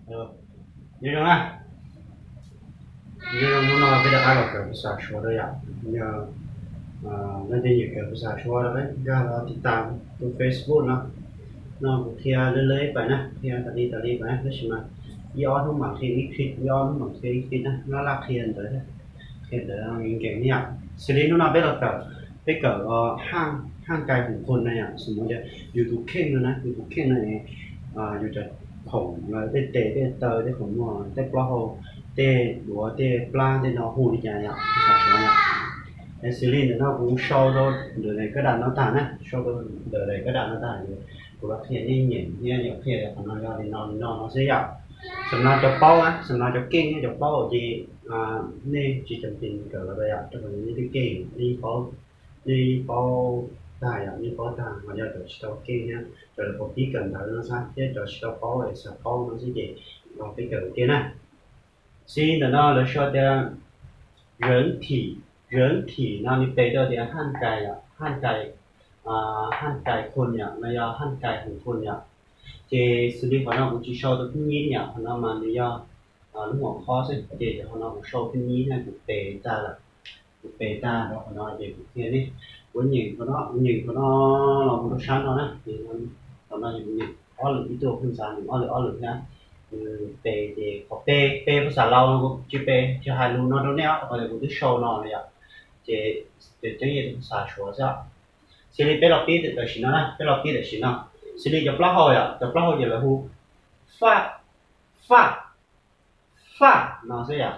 Nyob zoo na, nyob zoo, hnub no peb rov qab los kawm phas xas Suav rau yom. Yog leej twg nyiam kawm phas xas Suav rov qab nkag los tiv tam tus Facebook no. No kuv qhia lawv lawv ib pais na, qhia tas li tas li pais na, tab sis mas ib ob hnub mam qhia ib phim, ib ob hnub mam qhia ib phim na, laj laj qhia ntawd, qhia ntawd nkees nkees na yom. Xws li hnub no peb los kawm, peb kawm haj, haj kais khoom qhun na yom, xws li tias yus tus kheej no na, yus tus kheej no, yus cov khoom, tej tes tej taw, tej khoom muag, tej plaub hau, tej duav tej plab tej no hu li cas yom, phas xas Suav yom. Es xws li ntawm no kuv sau rau ntawm daim kab dam no tag na, sau rau ntawm daim kab dam no tag, kuv los qhia nej nyeem thiab yuav qhia qhov no yog li no li no no xwb yom. Xam no cov paub, xam no cov keej thiab cov paub ces nej tsis cam cees kawm los yom, rau qhov nej twb keej, nej yeej paub, nej yeej paub tag yom, nej paub tag, ho yog cov tsis tau keej thiab cov lawv pom pib kawm ntawv no xwb thiab cov tsis tau paub es xav paub no xwb ces los peb kawm ua ke na. Xws li ntawm no lawv sau tias 人体, 人体 no nws pe tau tias haj kais, haj kais, haj kais khoom yom, no yog haj kais khoom qhun yom. Ces xws li qhov no kuv tsis sau tus phib nyib yom, qhov no mas nws yog lub hom khob xwb, ces qhov no kuv sau phib nyib na, kuv pe tag lawm. Kuv pe tag rau qhov no ces kuv qhia nej, kuv nyeem qhov no, kuv nyeem qhov no los mus rau sab no na, ces qhov no ces kuv nyeem ob lwm, ib tug pheej xav nyeem ob lwm ob lwm thiab. Pe ces qhov pe, pe phas xas Laus no kuv tsis pe, tsis hais lus no rau nej os, rau qhov tias kuv twb sau no lawm yom. Ces, ces tseeb yeej phas xas Suav xwb. Xws li peb los pib tam sim no na, peb los pib tam sim no. Xws li cov plaub hau yom, cov plaub hau ces lawv hu faj, faj, faj no xwb yom.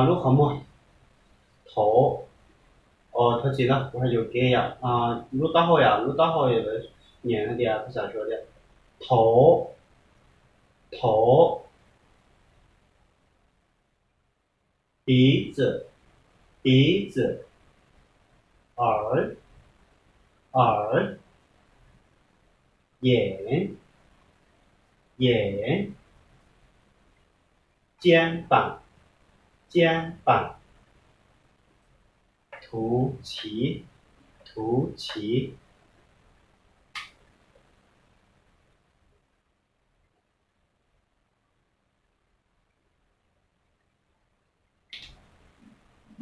Lub qhov muag, thauv, thov txim no kuv hais yuam kev yom. Lub taub hau yom, lub taub hau yom, lawv nyeem hais tias phas xas Suav tias thauv, thauv. 鼻子, 鼻子, 耳, 耳, 眼, 眼, 肩膀, 肩膀, 肚脐, 肚脐.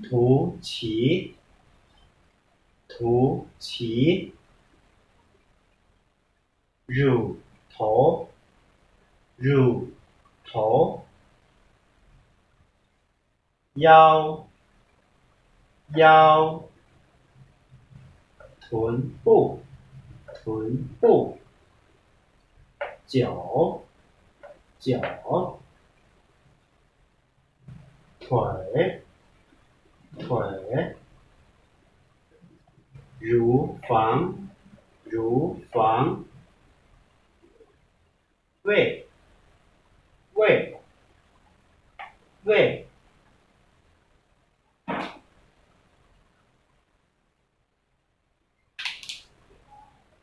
肚脐, 肚脐, 乳头, 乳头, 腰, 腰, 臀部, 臀部, 脚, 脚, 腿, 腿, 乳房, 乳房, 胃, 胃, 胃,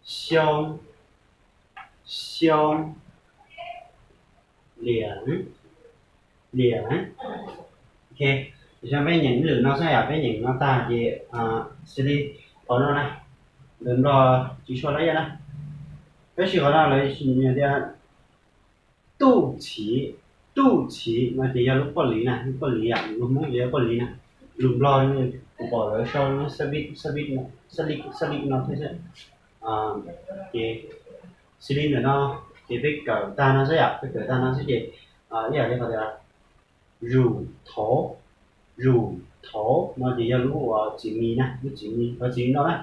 胸, 胸, 脸, 脸. Ok, ces peb nyeem ib lwm no xwb yom, peb nyeem no tag ces xws li qhov no na, ntawv Nplog tsis sau lawm yom na. Tab sis qhov no lawv tias 肚脐, 肚脐 no ces yog lub poj liv na, lub poj liv yom, lus Hmoob ces yog poj liv na. Lus Nplog kuv pom lawv sau lub xab vij, xab vij, xab vij no thiab xwb. Ces xws li ntawm no ces peb kawm tag no xwb yom, peb kawm tag no xwb ces ib yam li qhov tias 乳头, 乳头 no ces yog lub uas txiv mis na, lub txiv mis, qhov txiv mis no na.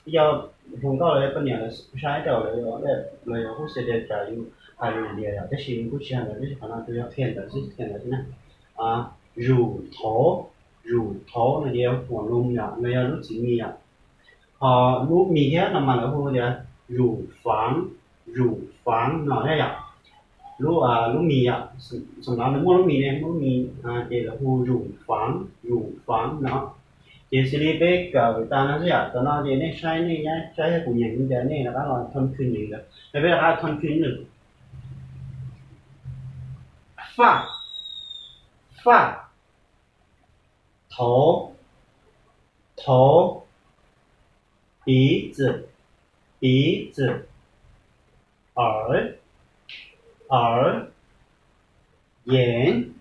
Yog hluas nkauj los yog poj niam los saib rau lawv, lawv yuav hu xwb tias cas yus hais lus India yom, tab sis nws kuj tsis hais ntawd, tab sis qhov no kuv yog qhia ntawd xwb, qhia ntawd xwb na. 乳头, 乳头 no ces yog huam lum yom, no yog lub txiv mis yom. Ho lub mis thiab no mas lawv hu tias 乳房, 乳房 no thiab yom. Lub, lub mis yom, xam no nws muaj lub mis ne, muaj lub mis ces lawv hu 乳房, 乳房 no. Ces xws li peb kawm tas no xwb yom, tam no ces nej saib, nej saib kuv nyeem li cas nej rov qab los thon khwj nyeem ntawd, peb rov qab thon khwj nyeem. Faj, faj, thauv, thauv, 鼻子, 鼻子, 耳, 耳,眼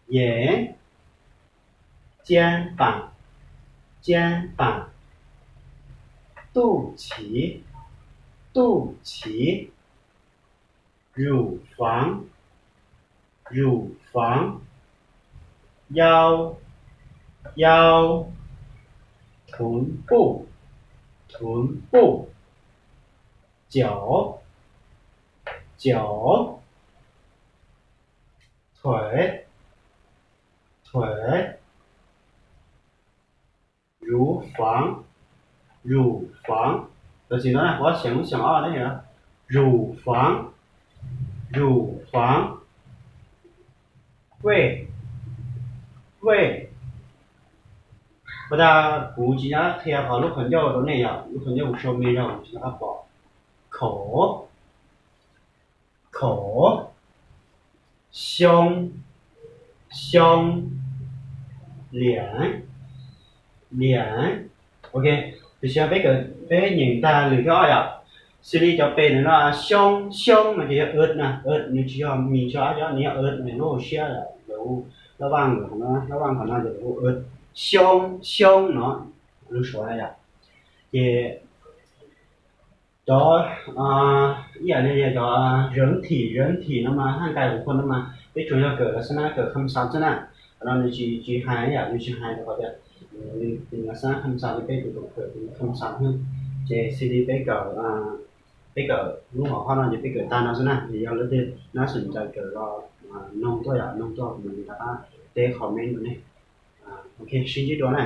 眼 肩膀 肩膀 肚脐 肚脐 乳房 乳房 腰 腰 臀部 臀部 脚 脚 腿 腿 乳房 乳房 Tab sis no na kuv xyaum lub xyoo ob ne, 乳房 乳房 胃 胃 Pas tas kuv tsis nco qab qhia qhov lub qhov ncauj rau nej yom, lub qhov ncauj kuv sau me yog kuv tsis nco qab pom. 口 口 胸 胸 脸 脸 Ok, tiam sis peb kawm, peb nyeem tag lwm thib ob yom. Xws li cov pes ntawm no, xyoob, xyoob no ces yog ët na, ët nws tsis yog mis tso ab, nws yog ët, nws lub hauv siab, lawv hu lab vaj, lab vaj qhov no ces lawv hu ët. Xyoob, xyoob no, lub suav na yom. Ces cov, ib yam li cov 人体, 人体 no mas haj kais hauv phau no mas peb tsuas yog kawm los xab nab kawm kham xav xwb na. Qhov no nws tsis, tsis hais yom, nws tsis hais rau qhov tias nws los xab nab kham xav, peb tus tus kawm tus kham xav xwb. Ces xws li peb kawm, peb kawm lub hom hoj no ces peb kawm tag no xwb na, ces yog leej twg nab xum ncaws kawm los noog tuaj yom, noog tuaj kuv mam li rov qab teb comment rau nej. Ok, sib ntsib dua na.